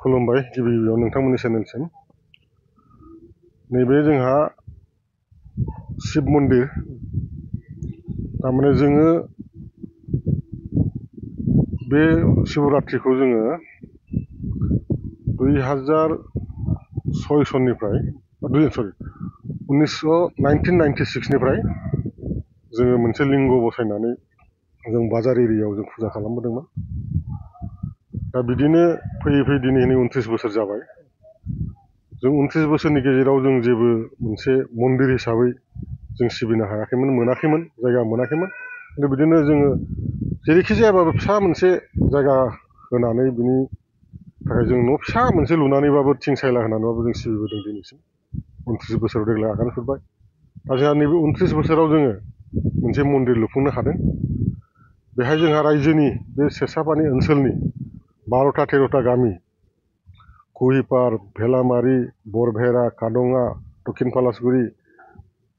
खुलुमबाय गिबि गिबियाव नोंथांमोननि चेनेलसिम। नैबे जोंहा शिब मन्दिर, थारमाने जोङो बे शिवरात्रिखौ जोङो 2006 सननिफ्राय 1996निफ्राय जोङो मोनसे लिंग बसायनानै जों बाजार एरियायाव जों फुजा खालामबोदोंमोन। दा बिदिनो फैयै फैयै दिनै 29 बोसोर जाबाय। जों 29 बोसोरनि गेजेराव जों जेबो मोनसे मन्दिर हिसाबै जों सिबिनो हायाखैमोन, मोनाखैमोन, जायगा मोनाखैमोन। खिन्थु बिदिनो जोङो जेरैखि जायाबाबो फिसा मोनसे जायगा होनानै बिनि थाखाय जों न' फिसा मोनसे लुनानैबाबो थिं सायला होनानैबाबो जों सिबिबोदों दिनैसिम। 29 बोसोराव देग्लाय आगान सुरबाय। दा जोंहा नैबे 29 बोसोराव जोङो मोनसे मन्दिर लुफुंनो हादों। बेहाय जोंहा रायजोनि बे सेसापानि ओनसोलनि 12टा 13टा गामि, कुहिपार, भेलामारि, बरभेरा, कादङा, दक्षिण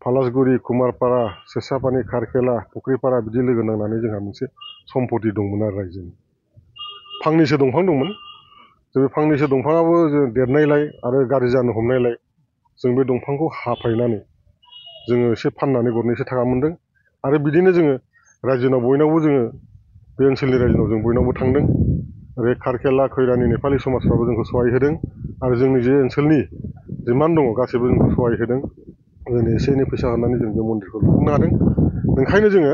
फालासगुरि, कुमारपारा, सेसापानि, खारखेला, फुख्रिपारा बिदि लोगो नांनानै जोंहा मोनसे सम्पति दंमोन आरो रायजोनि। फांनैसो दंफां दंमोन। जों बे फांनैसो दंफाङाबो जों देरनायलाय आरो गाज्रि जानो हमनायलाय जों बे दंफांखौ हाफायनानै जोङो एसे फाननानै गरनैसो थाखा मोन्दों। आरो बिदिनो जोङो रायजोनाव बयनावबो जोङो बे ओनसोलनि रायजोनाव जों बयनावबो थांदों। ओरै खारखेला खैरानि नेपालि समाजफ्राबो जोंखौ सहाय होदों आरो जोंनि जे ओनसोलनि जिमान दङ गासैबो जोंखौ सहाय होदों। जोंनो एसे एनै फैसा होनानै जों बे मन्दिरखौ लुफुंनो हादों। ओंखायनो जोङो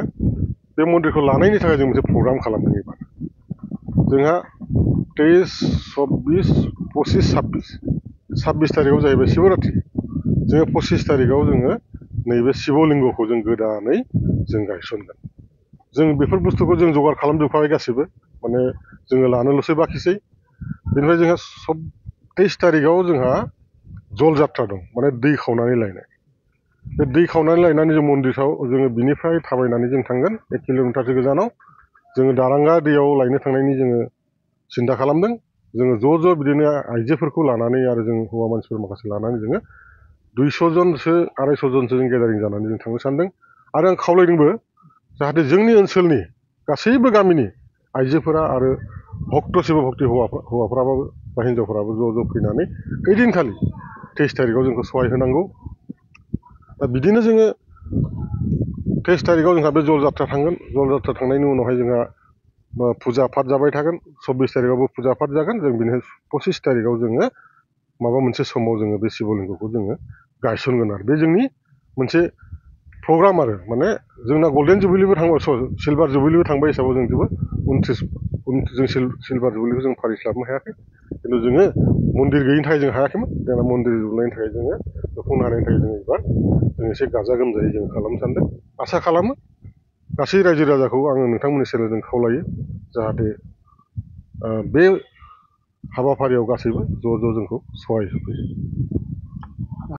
बे मन्दिरखौ लानायनि थाखाय जों मोनसे प्रग्राम खालामदों एबार। जोंहा 23, 24, 25, 26 थारिखआव जाहैबाय शिवरात्रि। जोङो 25 थारिखआव जोङो नैबे शिवलिंगखौ जों गोदानै जों गायसनगोन। जों बेफोर बुस्थुखौ जों जगार खालामजोबखाबाय गासैबो, माने जोङो लानोल'सो बाखिसै। बेनिफ्राय जोंहा 23 थारिखआव जोंहा जल जात्रा दं, माने दै खावनानै लायनाय। बे दै खावनानै लायनानै जों मन्दिराव जोङो बिनिफ्राय थाबायनानै जों थांगोन 1 किल'मिटारसो गोजानाव। जोङो दारांगा दैयाव लायनो थांनायनि जोङो सिन्था खालामदों। जोङो ज' बिदिनो आइजोफोरखौ लानानै आरो जों हौवा मानसिफोर माखासे लानानै जोङो 200 जनसो 250 जनसो जों गेदारिं जानानै जों थांनो सानदों। आरो आं खावलायदोंबो जाहाथे जोंनि ओनसोलनि गासैबो गामिनि आइजोफोरा आरो भक्त शिब भक्ति हौवाफ्राबो बा हिन्जावफोराबो ज' फैनानै ओइदिनखालि 23 थारिखआव जोंखौ सहाय होनांगौ। दा बिदिनो जोङो 23 थारिखआव जोंहा बे जल जात्रा थांगोन। जल जात्रा थांनायनि उनावहाय जोंहा फुजा पाठ जाबाय थागोन। 24 थारिखआवबो फुजा पाठ जागोन। जों बिनिफ्राय 25 थारिखआव जोङो माबा मोनसे समाव जोङो बे शिवलिंगखौ जोङो गायसनगोन आरो बे जोंनि मोनसे प्रग्राम आरो माने जोंना गल्डेन जुबिलिबो थांबाय, सिलभार जुबिलिबो थांबाय हिसाबै जों जोबोद 29 जों सिलभार जुबिलिखौ जों फालिस्लाबनो हायाखै। खिन्थु जोङो मन्दिर गैयिनि थाखाय जों हायाखैमोन। जोंना मन्दिर लुनायनि थाखाय जोङो लुफुंनो हानायनि थाखाय जों एबार जों एसे गाजा गोमजायै जों खालामनो सानदों। आसा खालामो गासै रायजो राजाखौ आङो नोंथांमोननि चेनेलजों खावलायो जाहाथे बे हाबाफारियाव गासैबो ज' जोंखौ सहाय होफैयो।